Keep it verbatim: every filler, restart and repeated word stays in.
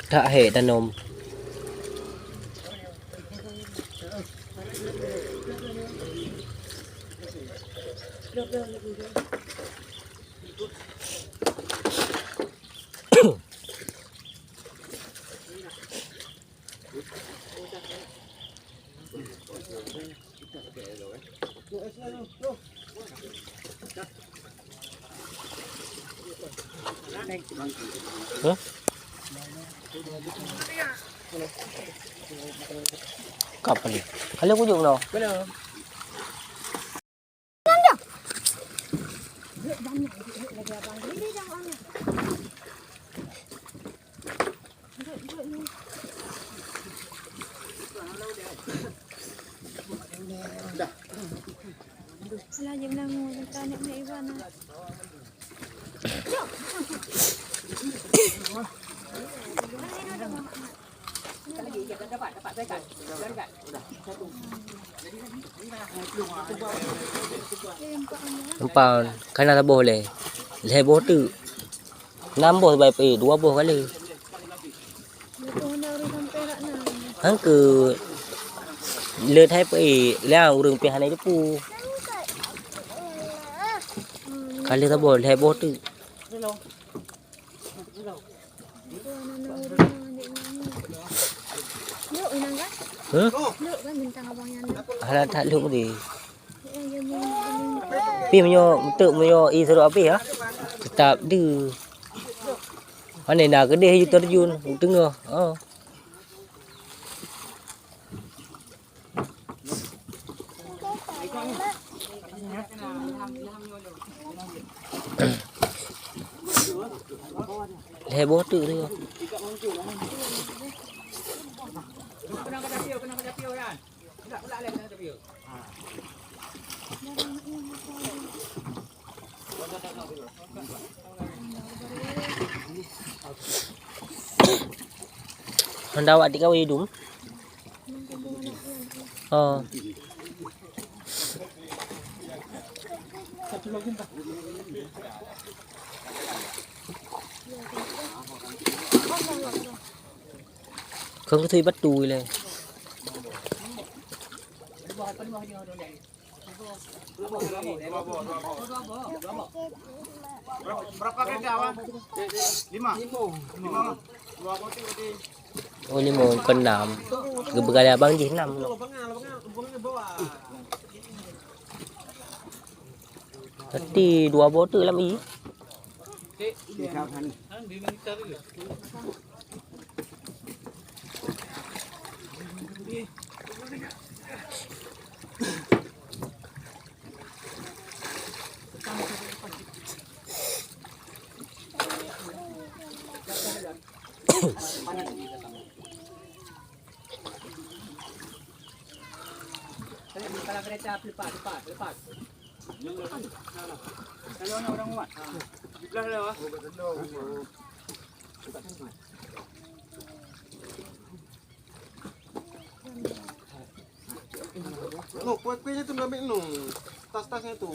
That hek tanom. Hah? Kap kali. Kali aku jumpa. Empat, kana saboh lé. Lhèe boh teuk. Nam boh bai peuék, dua boh kali. Han keu le that peuék, lheuh ureueng pih hana jipeu. Kali saboh, lhèe boh teuk. Huh? Hana that lhok deh. Pih meunyoe, meunyoe i sirok pih ya. Teutap deuh. Pane na keudeh ju terjun u teungoh. Oh. Lhèe boh teuk tu. Honda awak tiga wei dum. Oh. Kong kutui batu ilèe. Berapa ganda, Bang? Lima. Lima. Dua botik berarti. Oh, lima keu enam. Geubeugalak abang jih enam. Berarti dua botik lam i. No, kue-kuenya tu ambil no. Tas-tasnya tu.